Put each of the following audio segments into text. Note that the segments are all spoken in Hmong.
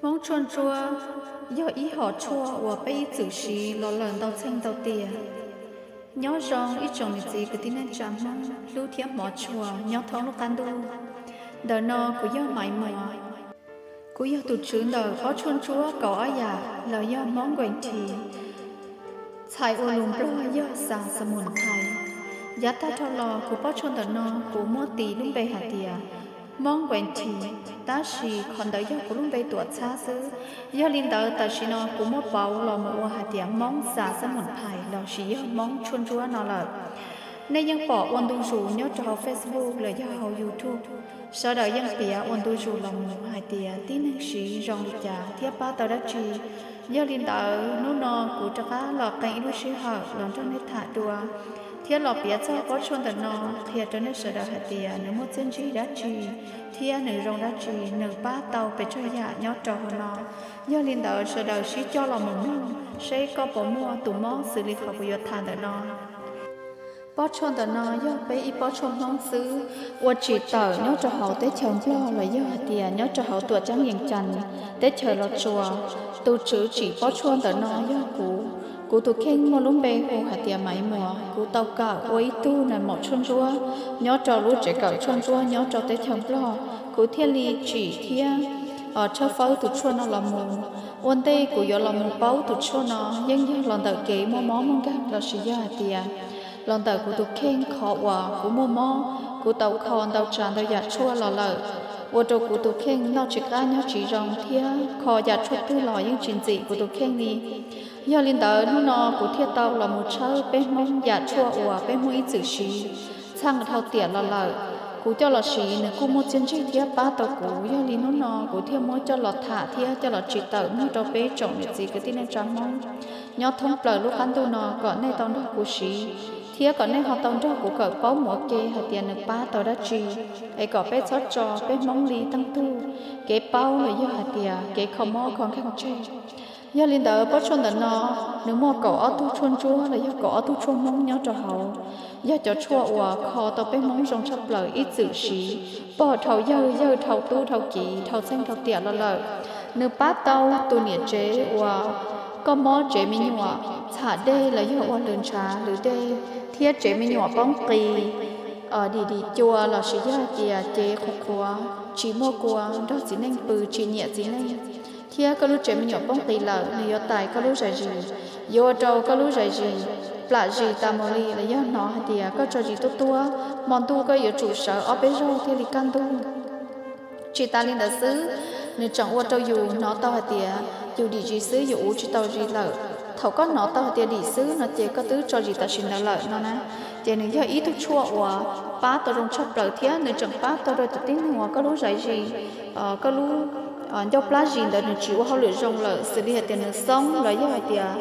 Hmoob tshuaj ntsuab yog ib hom tshuaj uas peb ib txwm siv los lawm ntau txheej ntau tiam. Nyob zoo ib tsoom niam txiv kwv tij neej tsa Hmoob hlub thiab hmov tshua nyob thoob lub qab ntuj. Ntawm no kuv yog Maiv Muas. Kuv yog tus tswv ntawm pob tshuaj ntsuab kaum ob yam los yog Hmoob Nkuaim Thim. Txhais ua lus Nplog yog xav xav mus thais. Yav tag dhau los kuv pob tshuaj ntawm no kuv muab tis lub npe hais tias Hmoob Nkuaim Thim, tab sis qhov ntawd yog kuv lub npe tuam txhab xwb. Yog li ntawd tam sim no kuv muab pauv los mus ua hais tias Hmoob xav xav mus thais lossis yog Hmoob tshuaj ntsuab no lawm. Nej yeej pom ua ntu zus nyob rau hauv Facebook los yog hauv YouTube, sawv daws yeej piav ua ntu zus los mus hais tias tib neeg siv zoo li cas thiab pab tau dab tsi. Yog li ntawd hnub no kuv rov qab los qee ib lub sij hawm los nrog nej tham dua thiab los piav txog pob tshuaj ntawm no, qhia rau nej sawv daws hais tias nws muaj txiaj ntsig dab tsi thiab nws zoo dab tsi, nws pab tau pes tsawg yam nyob rau hauv no. Yog li ntawd sawv daws sib coj los mus mloog seb koj puas muaj tus mob xws li qhov kuv yuav tham ntawm no. Pob tshuaj ntawm no yog peb ib pob tshuaj Hmoob xwb, ua tsim tawm nyob rau hauv teb chaws Nplog los yog hais tias nyob rau hauv tuam ceeb Yees Cas teb chaws Los Tsuas. Tus tswv tsim pob tshuaj ntawm no yog kuv. Kuv tus kheej muaj lub npe hu hais tias Maiv Muas. Kuv tau kawm ua ib tug nais maum tshuaj ntsuab nyob rau lub tsev kawm tshuaj ntsuab nyob rau teb chaws Nplog, kuv thiaj li tsim thiab tshawb fawb tus tshuaj no los mus. Ua ntej kuv yuav los mus paub tus tshuaj no yeej yog los ntawm kev muaj mob muaj nkeeg lossis yog hais tias los ntawm kuv tus kheej qhov uas kuv muaj mob, kuv tau kho ntau tsav ntau yam tshuaj los lawm, ua rau kuv tus kheej noj tsis qab nyob tsis zoo thiab kho yam tshuaj twg los yeej tsis ntxim kuv tus kheej li. Yog li ntawd hnub no kuv thiaj tau los mus tshawb peb Hmoob yam tshuaj uas peb Hmoob ib txwm siv txheej dhau tiam los lawm. Kuv coj los siv nws kuj muaj txiaj ntsig thiab pab tau kuv, yog li hnub no kuv thiaj muab coj los tham thiab coj los tsim tawm muag rau peb tsoom niam txiv kwv tij neej tsa Hmoob nyob thoob plaws lub qab ntuj no kom nej tau nrog kuv siv thiab kom nej ho tau nrog kuv kawm paub mus ua ke hais tias nws pab tau dab tsi, es kom peb txhob tso peb Hmoob li teej tug kev paub los yog hais tias kev kho mob kho nkeeg tseg. Yog li ntawd pob tshuaj ntawm no nws muaj kaum ob tug tshuaj ntsuab los yog kaum ob tug tshuaj Hmoob nyob rau hauv, yog cov tshuaj uas kho tau peb Hmoob zoo tshaj plaws ib txwm siv pog dhau yawg, yawg dhau tub dhau kiv dhau txheej dhau tiam los lawm. Nws pab tau tus niam tsev uas koj mob tsev me nyuam txham dej los yog ua lwm ntshav lwm dej thiab tsev me nyuam poob qis, dim dim cua lossis yog hais tias cev qhuav qhuav, tsis muaj kua, nrog txiv neej pw tsis nyiam txiv neej, thiab koj lub tsev me nyuam poob qis lawm nws yuav tais koj lub zais zis, yuav ua rau koj lub zais zis plam zis tas mus li los yog hnov hais tias koj tso zis tuab tuab, hmo ntuj koj yuav tsum sawv ob peb zaug thiaj li kaj ntug. Tsis tas li ntawd xwb, nws tseem ua rau yus hnov tau hais tias yus dim zis xwb yus uv tsis tau zis lawm. Thaum koj hnov tau hais tias dim xwb no ces koj twb tso zis tam sim ntawd lawm no na. Ces nws yog ib tug tshuaj uas pab tau zoo tshaj plaws thiab nws tseem pab tau rau cov tib neeg uas koj lub zais zis, koj lub ncauj plab zis ntawd nws tsis ua hauj lwm zoo lawm, xws li hais tias nws xoob los yog hais tias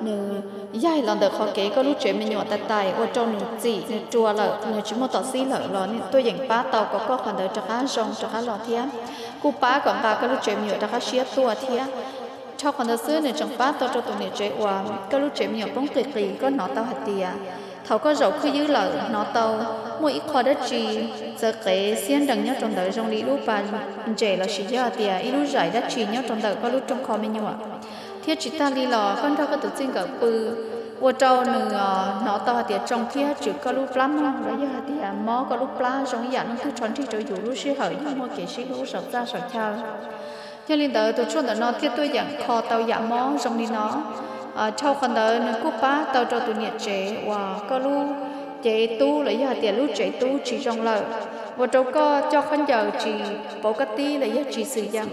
nws yaig los ntawm qhov kev koj lub tsev me nyuam tais tais ua rau nws txim nws rua lawm, nws tsis muaj tom xib lawm los tuaj yeem pab tau kom koj qhov ntawd rov qab zoo rov qab los thiab. Kuj pab kom nqa koj lub tsev me nyuam rov qab siab tuaj thiab. Dhau qhov ntawd xwb nws tseem pab tau rau tus niam tsev uas koj lub tsev me nyuam poob qis qis, koj hnov tau hais tias thaum koj zaum khwb ywb lawm hnov tau muaj ib qho dab tsi txawv qev xiab nrees nyob rau ntawd zoo li ib lub pas ntses lossis yog hais tias ib lub zais dab tsi nyob rau ntawm koj lub rooj kho me nyuam. Thiab tsis tag li los koj nrog koj tus txij nkawm pw, ua rau nws hnov tau hais tias tsoo thiab tswm koj lub plab mog los yog hais tias mob koj lub plab zoo ib yam leej twg tsho nrig rau yus lub sij hawm yog muaj kev sib hlub saum txaj saum chaw. Yog li ntawd tus tshuaj ntawm no thiaj tuaj yeem kho tau yam mob zoo li no. Dhau qhov ntawd nws kuj pab tau rau tus niam tsev uas koj lub cev tub los yog hais tias lub tsev tub tsis zoo lawm, ua rau koj coj khaub ncaws tsis pauv kab tib los yog tsis xwm yeem,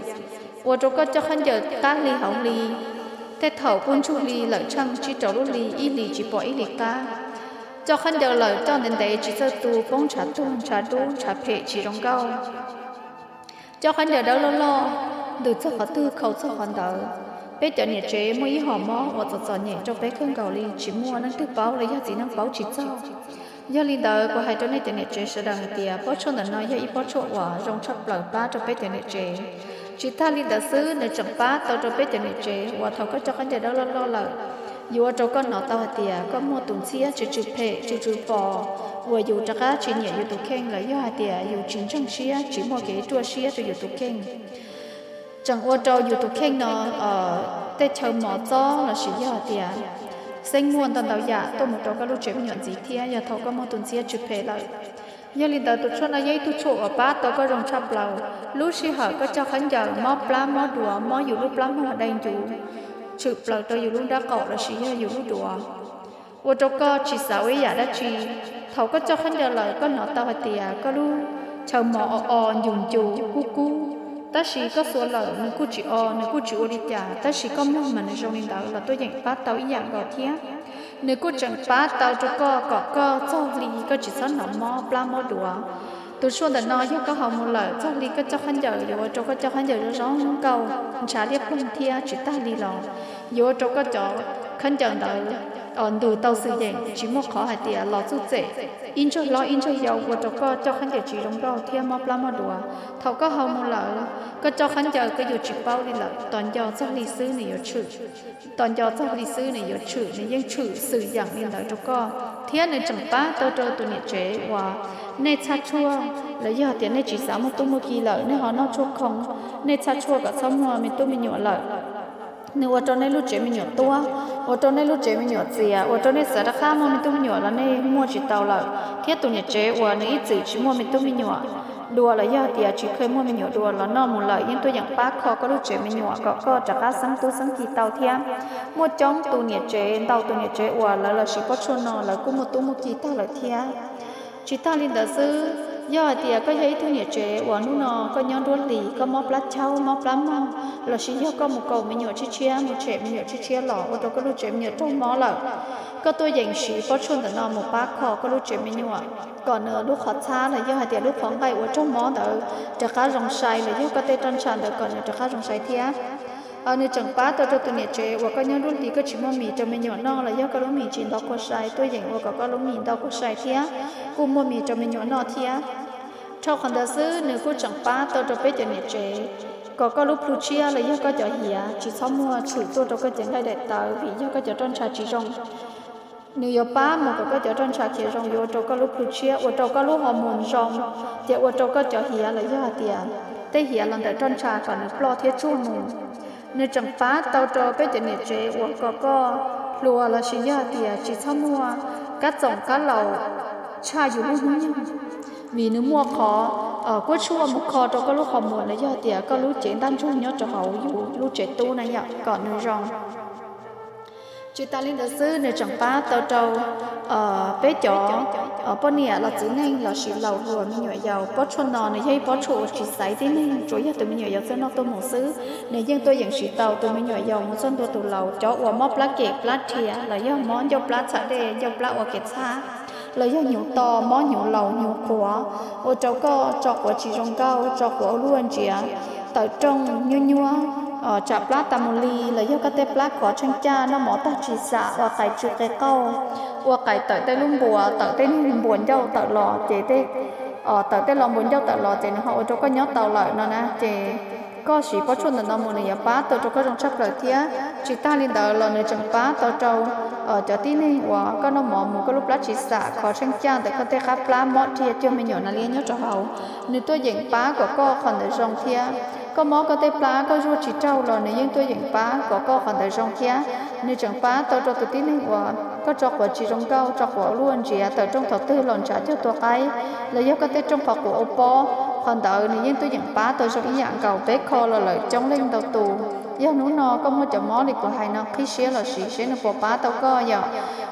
ua rau koj coj khaub ncaws qab hli hauv hli, tej thaum kuj ntsug hli lawm tsheej tsib rau lub hli, ib hlis tsis pom ib hlis qab. Coj khaub ncaws lawm coj ntev ntev tsis txawj tu, poob ntshav tuag ntshav dub ntshav phem tsis zoo nkauj. Coj khaub ncaws dawb loj loj, ntws txog qhov twg khau txog qhov ntawd. Peb cov niam tsev muaj ib hom mob uas txom txom nyem rau peb kawg nkaus li, tsis muaj leej twg paub los yog txiv neej paub tsis txog. Yog li ntawd kuv hais rau nej cov niam tsev sawv daws hais tias pob tshuaj ntawm no yog ib pob tshuaj uas zoo tshaj plaws pab rau peb cov niam tsev. Tsis tag li ntawd xwb nws tseem pab tau rau peb cov niam tsev uas thaum koj coj khaub ncaws dawb loj loj lawm, yuav ua rau koj hnov tau hais tias koj muaj tus ntxhiab tsw tsw phem tsw tsw pos uas yus rov qab tsis nyiam yus tus kheej los yog hais tias yus tsis ntseeg siab tsis muaj kev ruaj siab rau yus tus kheej. tseem ua rau yus tus kheej no tej chaw mos txob lossis yog hais tias xeeb muaj ntau ntau yam tuaj mus rau koj lub tsev me nyuam ntxiv thiab yog thaum koj muaj tus ntxhiab tsw phem lawm. Yog li ntawd tus tshuaj no yog ib tug tshuaj uas pab tau koj zoo tshaj plaws. Lub sij hawm koj coj khaub ncaws mob plab mob duav mob yus lub plab muag dai ncuv, tshwm plaws rau yus lub nrab qaum lossis yog yus lub duav, ua rau koj tsis xav ua ib yam dab tsi. Thaum koj coj khaub ncaws lawm koj hnov tau hais tias koj lub chaw mos o o ncus ncus kub kub, tab sis koj xuas lawm nws kuj tsis o nws kuj tsis ua li cas, tab sis koj mloog mas nws zoo li ntawd los tuaj yeem pab tau ib yam nkaus thiab. Nws kuj tseem pab tau rau koj kom koj txog hli koj tsis txhob hnov mob plab mob duav. Tus tshuaj ntawm no yog koj haus mus lawm txog hli koj coj khaub ncaws yuav ua rau koj coj khaub ncaws zoo zoo nkauj, ntshav liab ploog thiab tsis tag li los yuav ua rau koj cov khaub ncaws ntawd ntws tau xwm yeem tsis muaj qhov hais tias los txuj txem, ib ntsug hlob ib ntsug yau ua rau koj coj khaub ncaws tsis zoo nkauj thiab mob plab mob duav. Thaum koj haus mus lawm koj coj khaub ncaws koj yuav tsis paub li lawm, tos nco txog hli xwb nws yuav tshwm. Tos nco txog hli xwb nws yuav tshwm, nws yeej tshwm xwm yeem li ntawd rau koj. Thiab nws tseem pab tau rau tus niam tsev uas nej txhaj tshuaj los yog tias nej tsis xav muaj tub muaj ki lawm, nej ho noj tshuaj khoo, nej txhaj tshuaj kom txhob muaj me tub me nyuam lawm. Nws ua rau nej lub tsev me nyuam tuab, ua rau nej lub tsev me nyuam txias, ua rau nej xav rov qab muaj me tub me nyuam los nej muaj tsis tau lawm. Thiab tus niam tsev uas nws ib txwm tsis muaj me tub me nyuam dua los yog tias tsis kheev muaj me nyuam dua los noj mus lawm yeej tuaj yeem pab kho koj lub tsev me nyuam kom koj rov qab xeeb tub xeeb ki tau thiab. Muaj coob tus niam tsev, ntau tus niam tsev uas lawv los siv pob tshuaj no lawv kuj muaj tub muaj ki tag lawm thiab. Tsis tag li ntawd xwb, yog hais tias koj yog ib tug niam tsev uas hnub no koj nyob nruab hlis koj mob plab chaub mob plab mog, lossis yog koj mus kaum me nyuam tshiab tshiab mus tshem me nyuam tshiab tshiab los ua rau koj lub tsev me nyuam raug mob lawm, koj tuaj yeem siv pob tshuaj ntawm no mus pab kho koj lub tsev me nyuam kom nws lub qhov txhab los yog hais tias lub qhov nqaij uas raug mob ntawd rov qab zoo sai los yog koj tej roj ntsha ntawd kom nws rov qab zoo sai thiab. Nws tseem pab tau rau tus niam tsev uas koj nyob nruab hlis koj tsis muaj mis rau me nyuam noj los yog koj lub mis tsis ntau quas sai tuaj yeem ua kom koj lub mis ntau quas sai thiab kuj muaj mis rau me nyuam noj thiab. Dhau qhov ntawd xwb nws kuj tseem pab tau rau peb cov niam tsev kom koj lub plhu tshiab los yog koj cov hiav tsis txhob muaj tshwm tuaj rau koj cev nqaij daim tawv vim yog koj cov roj ntsha tsis zoo. Nws yuav pab mus kom koj cov roj ntsha khiav zoo, yuav ua rau koj lub plhu tshiab, ua rau koj lub hos mus zoo, ces ua rau koj cov hiav los yog hais tias tej hiav los ntawm roj ntsha kom nws ploj thiab tsuag mus. Nws tseem pab tau rau peb cov niam tsev uas kom koj hluas lossis yog hais tias tsis txhob muaj kab txoom kab laus tshaj yus lub hnub nyoog, vim nws muaj qhov kuab tshuaj mus kho rau koj lub hos mus los yog hais tias koj lub cev ntaj ntsug nyob rau hauv yus lub tsev tub na yom kom nws zoo. Tsis tas li ntawd xwb nws tseem pab tau rau peb cov poj niam los txiv neej lossis laus hluas me nyuam yaus. Pob tshuaj no nws yog ib pob tshuaj uas tsis xaiv tib neeg, tsuas yog tus me nyuam yaus txawj noj tuaj mus xwb nws yeej tuaj yeem siv tau. Tus me nyuam yaus mus txog ntua tus laus, cov uas mob plab kem plab rhiav los yog mob ncauj plab txham dej ncauj plab ua kev txhab los yog hnyuv to mob hnyuv laus hnyuv qhuav, ua rau koj tso quav tsis zoo nkauj, tso quav ua luaj ntsiav, tawm rooj nyuab nyuab, tsam plab tas mus li los yog koj tej plab khov tsheej caj noj mov tag tsis xam, ua qais tsw qe qauj, ua qais tawm tej lub npuas, tawm tej npuas ncauj tawm los ces tawm tej los npuas ncauj tawm los ces nws ho ua rau koj nyob tau lawm no na ces koj siv pob tshuaj ntawm no mus nws yuav pab tau rau koj zoo tshaj plaws thiab. Tsis tas li ntawd los nws tseem pab tau rau cov tib neeg uas koj noj mov mus koj lub plab tsis xam, khov tsheej caj ntawm koj tej qab plab mob dhia cuag me nyuam nas liab nyob rau hauv, nws tuaj yeem pab kom koj qhov ntawd zoo thiab. Koj mob koj tej plab koj zuaj tsis raug los nws yeej tuaj yeem pab kom koj qhov ntawd zoo thiab. Nws tseem pab tau rau tus tib neeg uas koj tso quav tsis zoo nkauj, tso quav ua luaj ntsiav, tawm rooj thaum twg los ntshav cuag tua qaib, los yog koj tej rooj qhov quav ua pob, qhov ntawd nws yeej tuaj yeem pab tau zoo ib yam nkaus. Peb kho los lawm coob leej ntau tus. Yog hnub no koj muaj cov mob li kuv hais no qhib siab los siv seb nws puas pab tau koj yom.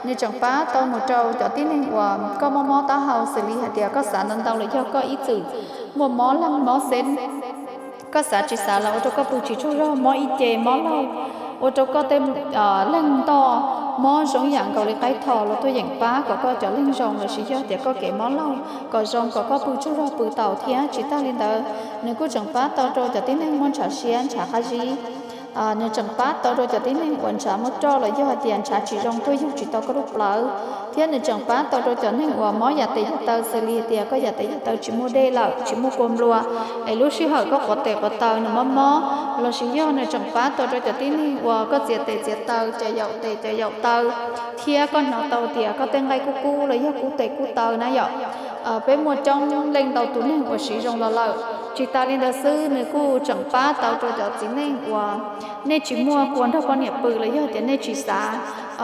Nws tseem pab tau mus rau cov tib neeg uas koj mob mob taub hau xws li hais tias koj xav ntau ntau los yog koj ib txwm muaj mob leeg mob xeb, koj xav tsis xav los ua rau koj pw tsis tsaug zog, mob ib ce mob laug, ua rau koj tej leeg ntoj mob zoo ib yam nkaus li qaib tho los tuaj yeem pab kom koj cov leeg zoo lossis yog tias koj kev mob laug kom zoo kom koj pw tsaug zog pw taus thiab. Tsis tas li ntawd, nws kuj tseem pab tau rau cov tib neeg muaj ntshav siab ntshav qab zib. nws tseem pab tau rau cov tib neeg uas ntshav muab roj los yog hais tias ntshav tsis zoo tuaj yug tsis tau koj lub plawv, thiab nws tseem pab tau rau cov neeg uas mob yam tes yam taw xws li tias koj yam tes yam taw tsis muaj dej lawm, tsis muaj kua nplua, es lub sij hawm koj quav tes quav taw nws mob mob, lossis yog nws tseem pab tau rau cov tib neeg uas koj txiav tes txiav taw, cov yaum tes cov yaum taw, thiab koj hnov tau tias koj tej nqaij kub kub los yog kub tes kub taw na yom. Peb muaj coob leej ntau tus neeg uas siv zoo los lawm. Tsis tas li ntawd xwb, nws kuj tseem pab tau rau cov txiv neej uas nej tsis muaj kua nrog poj niam pw los yog tias nej tsis xav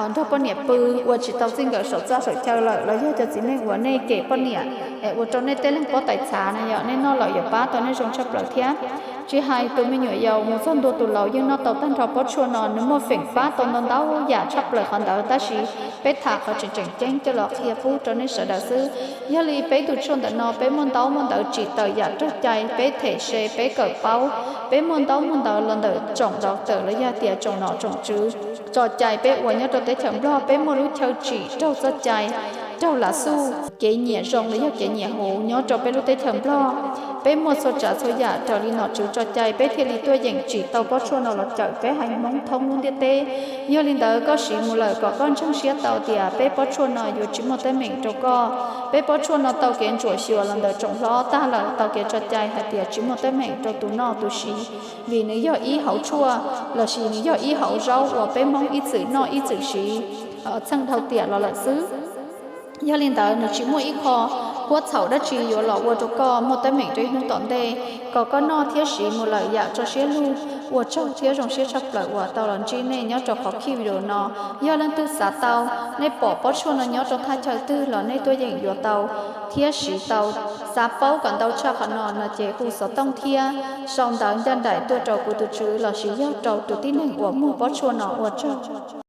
nrog poj niam pw, ua tsis tau txij nkawm saum txaj saum chaw lawm, los yog cov txiv neej uas nej cem poj niam es ua rau nej tej leeg pob tais txhav na yom, nej noj lawm yuav pab tau nej zoo tshaj plaws thiab. Tsis hais tus me nyuam yaus mus txog ntua tus laus yeej noj tau tag nrho pob tshuaj no, nws muaj feem pab tau ntau ntau yam tshaj plaws qhov ntawd, tab sis peb tham qhov tseem tseem ceeb coj los qhia pub rau nej sawv daws xwb. Yog li peb tus tshuaj ntawm no peb muaj ntaub muaj ntawv tsim tawm yam raug cai, peb them se peb kawm paub, peb muaj ntaub muaj ntawv los ntawm tsoom doctor los yog tias tsoom nom tsoom tswv tso cai peb ua nyob rau teb chaws Nplog, peb muaj lub chaw tsim raug txoj cai, raug lav xuj, kev nyiam zoo los yog kev nyiam huv nyob rau peb lub teb chaws Nplog. Peb muaj txhua tsav txhua yam raws li nom tswv tso cai, peb thiaj li tuaj yeem tsim tau pob tshuaj no los cawm peb haiv Hmoob thoob lub ntiaj teb. Yog li ntawd koj siv mus lawm kom koj ntseeg siab tau tias peb pob tshuaj no yuav tsis muaj teeb meem rau koj. Peb pob tshuaj no tau kev ntsuam xyuas los ntawm tsoom hlob tag lawm, tau kev tso cai hais tias tsis muaj teeb meem rau tus noj tus siv, vim nws yog ib hauv tshuaj lossis nws yog ib hauv zaub uas peb Hmoob ib txwm noj ib txwm siv txheej dhau tiam los lawm xwb. Yog li ntawd nws tsis muaj ib qho huab txhaum dab tsi yuav los ua rau koj muaj teeb meem rau ib hnub tom ntej. Kom koj noj thiab siv mus lawm yam tso siab lug. Ua tsaug thiab zoo siab tshaj plaws uas tau los ntsib nej nyob rau qhov clip video no. Yog leej twg xav tau, nej pom pob tshuaj no nyob rau thaj chaw twg los nej tuaj yeem yuav tau thiab siv tau. Xav paub kom ntau tshaj qhov no no ces hu xov tooj thiab sau ntawv ncaj nraim tuaj rau kuv tus tswv lossis yog rau tus tib neeg uas muag pob tshuaj no. Ua tsaug.